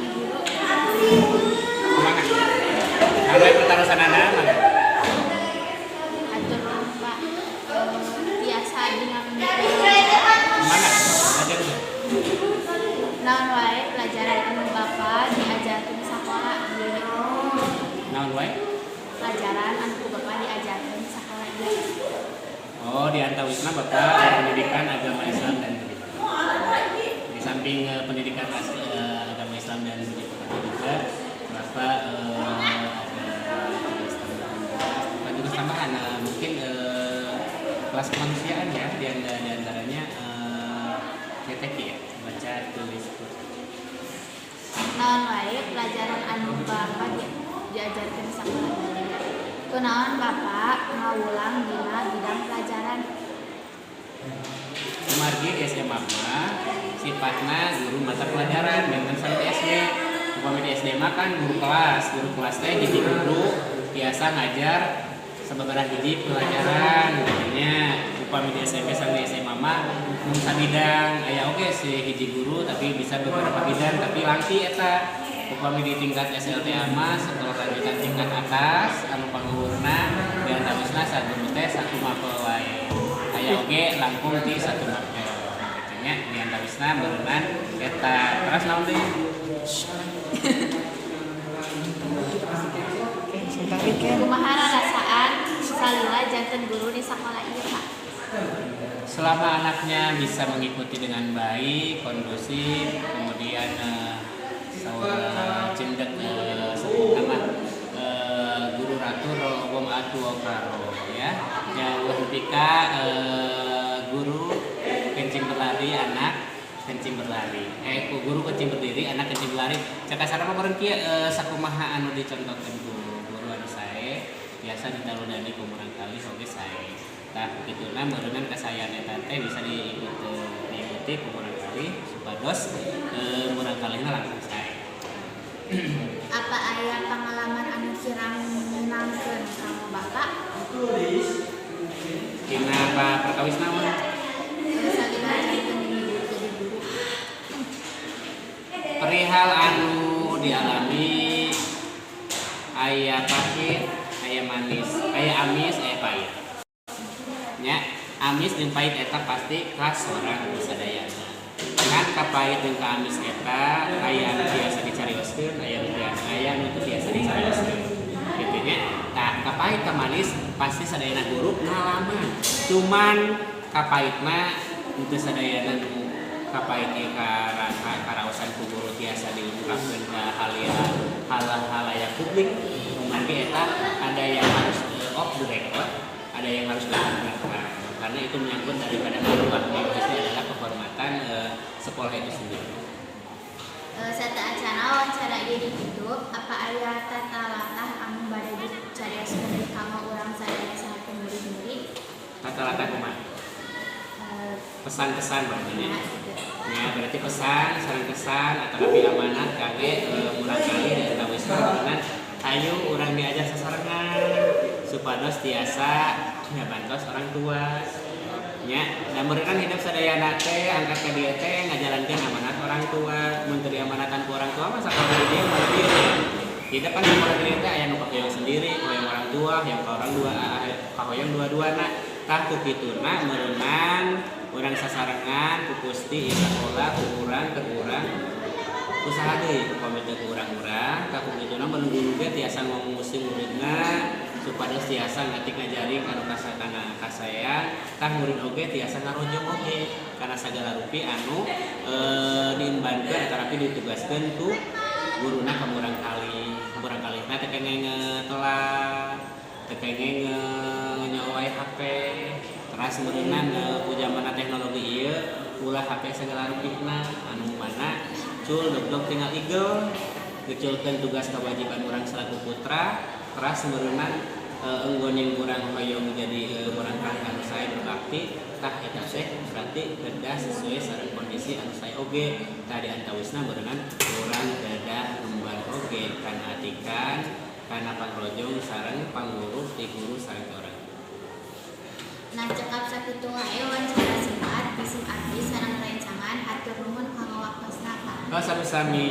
Pertanyaan guru. Kumaha? Anu aya patarosanana mangga. Hatur nuhun, Pak. Tiasa dina. Mangga, lajeng teh. Naon wae pelajaran anu Bapak diajarkeun di sakola ieu? Naon wae? Pelajaran anu ku Bapak diajarkeun di sakola ieu. Oh, di antawisna Bapak pendidikan agama Islam dan budi pekerti. Di samping pendidikan agama Islam dan budi pekerti juga Bapak ada tugas tambahan. Bukan tugas tambahan, mungkin kelas kemanusiaan ya, di antaranya GTQ ya, baca tulis tulis. Naon wae pelajaran anu Bapak diajarkeun di sakola ieu? Kunaon Bapak ngawulang dina bidang pelajaran? Kumargi di SMA mah sifatna guru mata pelajaran dengan sampai SD. Upami di SD mah kan guru kelas teh hiji guru biasa ngajar sababaraha hiji pelajaran gitu nya. Upami di SMP sampai SMA mah mung sabidang, aya oge si hiji guru tapi bisa beberapa bidang, tapi langki eta. Upami di tingkat SLTA mah, sekolah lanjutan tingkat atas, anu pangluhurna di antawisna saguru teh satu mapel wae, aya oge langkung ti satu mapel gitu nya. Di antawisna meureunan eta. Terus naon deui? Kumaha rarasaan salila janten guru di sakola ieu, Pak? Selama anaknya bisa mengikuti dengan baik, kondusif, kemudian saur cindek sebut nama guru ratu wong atu karo ya ya ketika guru kencing berlari, anak kencing berlari, guru kencing berdiri, anak kencing berlari. Cek kasarna mah meureun kieu, sakumaha anu dicontohkeun ku guru anu sae biasa ditaludani ku murangkalih oge sae. Tah, kituna meureunan kasaean eta teh bisa diikuti diikuti ku murangkalih supados murangkalihna langsung sae. Apa aya pengalaman anu kirang menyenangkeun kanggo Bapak? Dina apa perkawis naon? Salila janten jadi guru. Perihal anu dialami, aya pahit, aya manis, aya amis, aya pahit nya. Amis jeung pahit eta pasti kasorang sadayana kan. Kapahit jeung ka amis eta aya anu biasa dicarioskeun, aya anu biasa, aya anu teu biasa dicarioskeun kitu nya. Tah, kapahit ka manis pasti sadayana guru ngalaman, cuman kapahitna teu sadayana nu kapahit ieu karaosan ku guru tiasa diungkapkeun ka hal halayak publik. Kumargi eta ada yang harus off the record, ada yang harus on record, karena itu menyangkut daripada marwah, itu adalah kehormatan sekolah itu sendiri. Sateuacana wawancara ieu ditutup, apa aya tata latah anu bade dicarioskeun deui kanggo urang sadaya selaku murid-murid? Tata latah kumaha? Pesan-pesan berarti nya? Ya, gitu. Ya, berarti pesan, sareng kesan atau lebih amanat kangge murangkalih dan tawisna dengan ayo urang diajar sasarengan supados tiasa ngabantos orang tua nya. Dan mereka hidup sadayana teh angkat ka dieu teh ngajalankeun amanat orang tua. Mun teu diamanatan ku orang tua mah sakola di dieu moal dieu. Hidup kan sekolah di dieu teh aya nu kahoyong sendiri, kahoyong orang tua, yang ka orang dua, kahoyong dua-duana. Tah, ku kituna meureunan urang sasarengan ku Gusti ieu sakola ku urang ke urang usaha deui upami teu ku urang-urang. Tah, ku kituna mun guru ge tiasa ngomong muridna supados tiasa ngatik ngajari kanu kana kasaean. Tah, murid oge tiasa ngarojong oge kana sagala rupi anu diembankeun atanapi ditugaskeun ku guruna ka murangkalih. Murangkalihna teu kenging telat, teu kenging nyawa wae HP. Teras meureunan ku zamanna teknologi ieu ulah HP segala rupina anu mana cul dog tinggal igel geculkeun tugas kewajiban urang selaku putra. Teras meureunan enggon urang hoyong jadi murangkalih anu sae berbakti. Tah, eta teh berarti kedah sesuai sareng kondisi anu sae oge. Tah, di antawisna meureunan urang kedah ngemban oge kana atikan, kana pangrojong sareng panguruk ti guru sareng orang. Nah, cekap sakitu wae wawancara singkat ti sim abdi sareng rencangan. Hatur nuhun kanggo waktosna, Pak. Oh, sami-sami.